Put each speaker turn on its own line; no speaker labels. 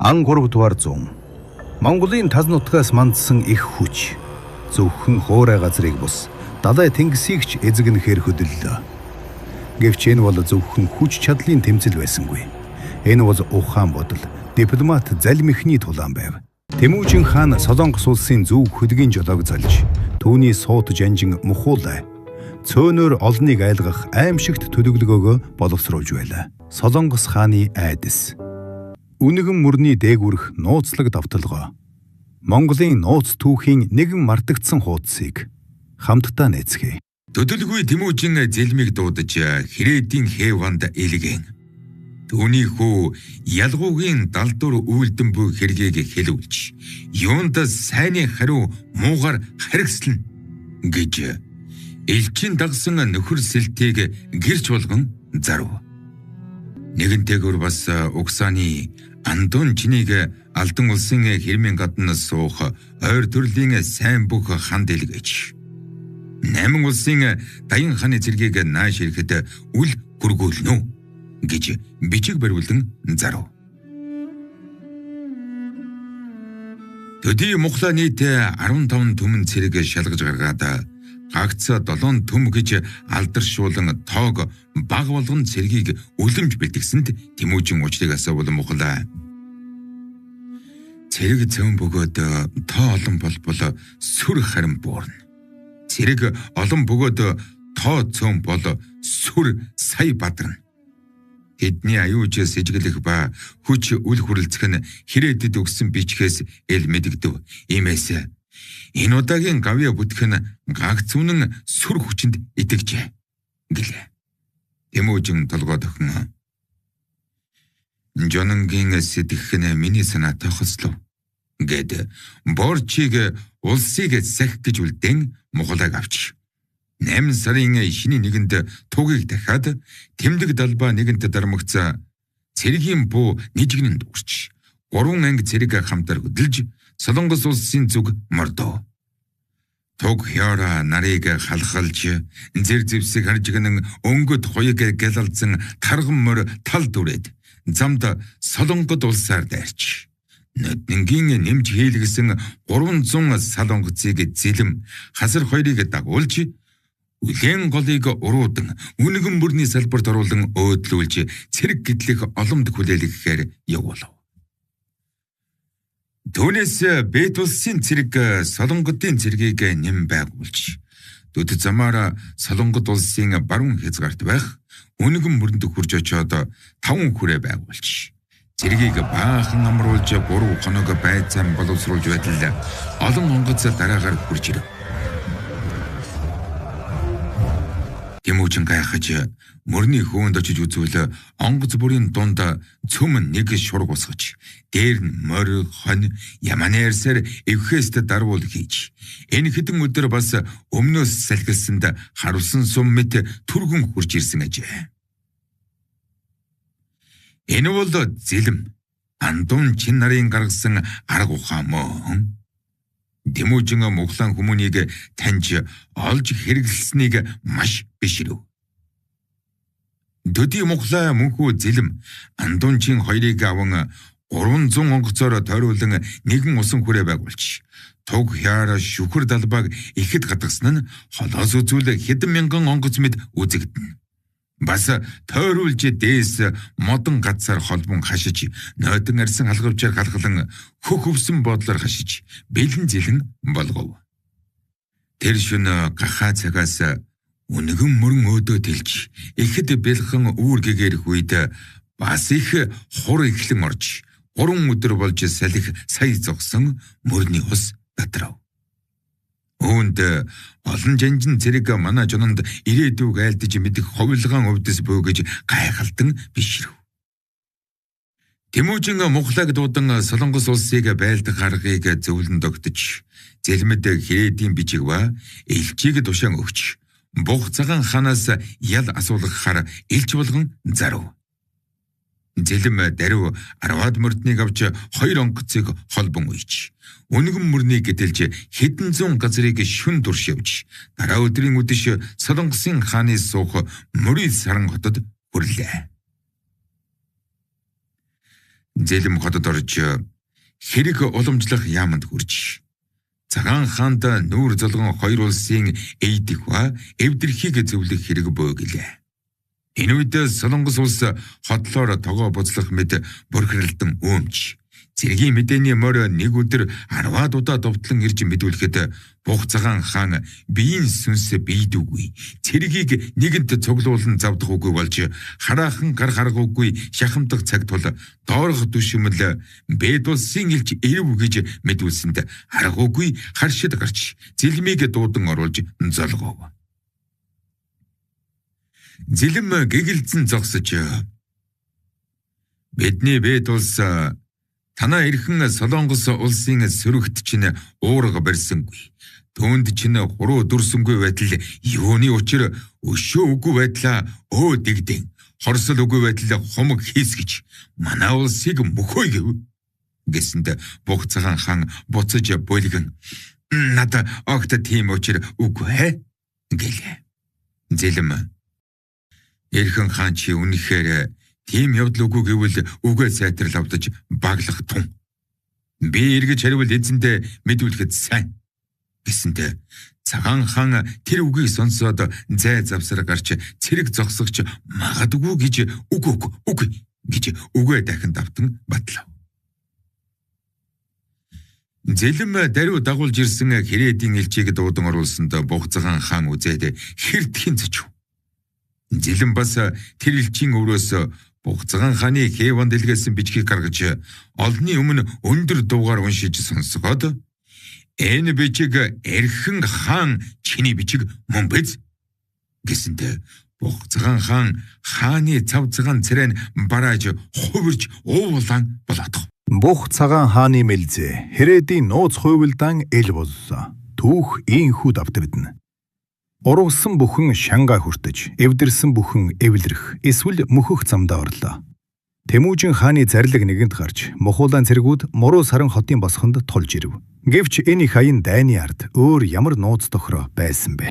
Ан 3 дугаар зуун. Монголын тал нутгаас мандсан их хүч зөвхөн хуурай газрыг бус далай тэнгисийг ч эзэгнэхээр хөдөллөө. Гэвч энэ бол зөвхөн хүч чадлын тэмцэл байсангүй. Энэ бол ухаан бодол, дипломат залмихний тулаан байв. Тэмүүжин хаан Солонгос улсын зөв хөдгийн жолоог залж, түүний суут жанжин мухуулай цөөнөөр олныг айлгах аимшигт төлөвлөгөөгөө боловсруулж байлаа. Солонгос хааны айдас. Үнэгэн мөрний дээгүүрх нууцлаг давталгоо. Монголын нууц түүхийн нэгэн мартагдсан хуудсыг хамтдаа нээцгээе.
Төдөлгүй Тэмүүжин зэлмийг дуудаж хэрээдийн хэванд илгээн. Түүний хүү ялгуугийн далдуур үйлдэн буй хэргийг хэлүүлж, юунд сайнны хариу муугар харгислана гэж элчин дагсан нөхөр сэлтийг гэрч болгон зарв. Нэгэнтэйгүр бас угсааны Андун чинийг Алдан улсын хэрмийн гадна суух ойр төрлийн сайн бүх ханд илгээж 8 улсын даян ханы зэргийг нааш ирэхэд үл хүргүүлнэ үү гэж бичиг бариулан зарв. Төдий Мухлаа нийт 15 түмэн цэрэг шалгаж гаргаад гагц 7 түм гэж алдаршуулан тоог баг болгон цэргийг үлэмж бэлтгэсэнд Тэмүүжин учрыг асуувал Мухлаа цэрэг цөөн бөгөөд тоо олон болбол сүр харин буурна. Цэрэг олон бөгөөд тоо цөөн бол сүр сая бадрна. Тэдний аюулж сэжиглэх ба хүч үл хүрэлцэх нь хэрээдэд өгсөн бичгээс эл мэдэгдэв. Иймээс энэ удаагийн гавья бүтгэх нь гагц үнэн сүр хүчинд итгэжээ гэлээ. Тэмүүжин толгой дохин Жононгийн сэтгэх нь миний санаатай хослов гэд борчийг улсыг сах гэж үлдээн Мухлааг авч 8 сарын шинэ нэгэнд тугийг дахиад тэмдэг далбаа нэгэнт дармагцсан цэргийн буу нижигнэн дүүрч 3 анги цэрэг хамтар хөдөлж Солонгос улсын зүг мордов. Туг хяра нарыг халахалж зэр зэвсэг харж гэнэн өнгөт хуйг гялалзан тарган морь тал дүрээд замд Солонгод улсаар дайрч ноднингийн нэмж хийлгэсэн 300 солонгоцыг зэлэм хасар хоёрыг дагуулж үлээн голыг уруудан үнэгэн мөрний салбарт оруулан өөдлүүлж цэрэг гэтлэх оломд хүлээлгэхээр явуулав. Түүнээс Бэт улсын цэрэг Солонгодын цэргийг нэм байгуулж төд замаар Солонгод улсын баруун хязгаарт байх үнэгэн мөрөнд хурж очиод 5 хүрээ байгуулж цэргийг баахан амруулж 3 хоног байцаан боловсруулж байтал олон онгоц дараагаар хурж ирэв. Тэмүүжин гайхаж мөрний хөөнд очиж үзвэл онгоц бүрийн дунд цөм нэг шург усгаж дээр нь морь хонь яманы арьсаар эвхээст дарвуул хийж энэ хэдэн өдөр бас өмнөөс салхилсанд харуулсан сум мэт түргэн хурж ирсэн ажээ. Энэ бол зэлэм Андун чин нарын гаргасан арга ухаан мөн. Тэмүүжин Мухлан хүмүүнийг таньж олж хэрэглэснийг маш бишрэв. Төдий Мухлаа мөнхүү зэлэм Андунчин хоёрыг аван 300 онгоцоор тойруулан нэгэн усан хүрээ байгуулж туг хяар шүхэр далбааг ихэд гадагсан нь холоос үзүүл хэдэн мянган онгоц мэд үзэгдэнэ. Бас тойруулж дээс модон газар холбон хашиж нойтон арьсан халгавчаар халгалан хөх өвсөн бодлоор хашиж бэлэн зэлэн болгов. Тэр шөнө гахаа цагаас үнэгэн мөрөн өөдөө тэлж ихэд бэлхэн үүр гэгэрх үед бас их хур эхлэн орж 3 өдөр болж салхи сая зогсон мөрний ус татрав. Үүнд олон жанжин цэрэг манай жонод ирээдүг айлдаж мэдэх ховилгаан өвдөс бөө гэж гайхалдан бишрэв. Тэмүүжин Мухлааг дуудан Солонгос улсыг байлдах аргыг зөвлөн догтож зэлмэд хэрээдийн бичиг ба элчийг тушаан өгч буг цагаан ханаас ял асуулгахаар элч болгон зарв. Зэлэм даруй 10-аад мөрднийг авч 2 онгоцыг холбон уйж үнэгэн мөрнийг гэдэлж хэдэн зуун газрыг шүн туршивж дараа өдрийн үдэш Солонгосын хааны суух мөрийн саран хотод хүрлээ. Зэлэм хотод орж хэрэг уламжлах яаманд хүрч Цагаан хаанд нүүр золгон хоёр улсын эйдэх ба эвдэрхийг зөвлөх хэрэг бөө гэлээ. Энэ үед Солонгос улс хотлоор тогоо буцлах мэд бурхралдан өмч. Цэргийн мэдээний морь нэг өдөр 10-аад удаа довтлон ирж мэдүүлэхэд Бух Цагаан хаан биеийн сүнс бийдүгүй. Цэргийг нэгэнт цуглуулан завдах үгүй болж хараахан гар харгуугүй шахамдах цаг тул доорх дүшмэл Бэд улсын элч ирэв гэж мэдүүлсэнд аргуугүй харшид гарч зэлмийг дуудан оруулж золгов. Зэлэм гэгэлзэн зогсож бидний Бэд улс танаа эрхэн Солонгос улсын сөрөгт чинь уурга барьсангүй. Түүнд чинь хуруу дүрсэнгүй байтал юуны учир өшөө үгүй байдлаа өө дэгдэн хорсол үгүй байтал хумаг хийсгэж манай улсыг мөхөөе гэв. Гэсэнд Бух Цагаан хаан буцаж бүлгэн надад огт тийм учир үгүй гэлээ. Зэлэм эрхэн хаан чи үнэхээр тийм явдал үгүй гэвэл үгээ сайтрал авдаж баглах тун. Би эргэж харивал эзэндээ мэдүүлэхэд сайн. Гэсэндээ Цагаан хаан тэр үгийг сонсоод зай завсар гарч цэрэг зогсогч магадгүй гэж үгүй үгүй үгүй гэж үгээ дахин давтан батлав. Зэлэм даруй дагуулж ирсэн хэрээдийн элчийг дуудан оруулсанд Бух Цагаан хаан үзээд хэрдхийн зочив. Зэлэм бас тэр элчийн өврөөс Бух Цагаан хааны Хэван дэлгээсэн бичгийг гаргаж олонний өмнө өндөр дуугаар уншиж сонсгоод энэ бичиг эрхэн хаан чиний бичиг мөн биз гэсэндээ Бух Цагаан хаан хааны цав цагаан царай нь барааж хувирч уулан болоодох.
Бух Цагаан хааны мэлзээ хэрээдийн нууц хувилдаан эл боллоо. Түүх ийхүү давтагдана. Урвсан бүхэн шангаа хүртэж, эвдэрсэн бүхэн эвлэрэх, эсвэл мөхөх замдаа орлоо. Тэмүүжин хааны зарлиг нэгэнт гарч, мухуулан цэргүүд муруу саран хотын босхонд тулж ирэв. Гэвч энэ их аян дайны ард өөр ямар нууц тохироо байсан бэ?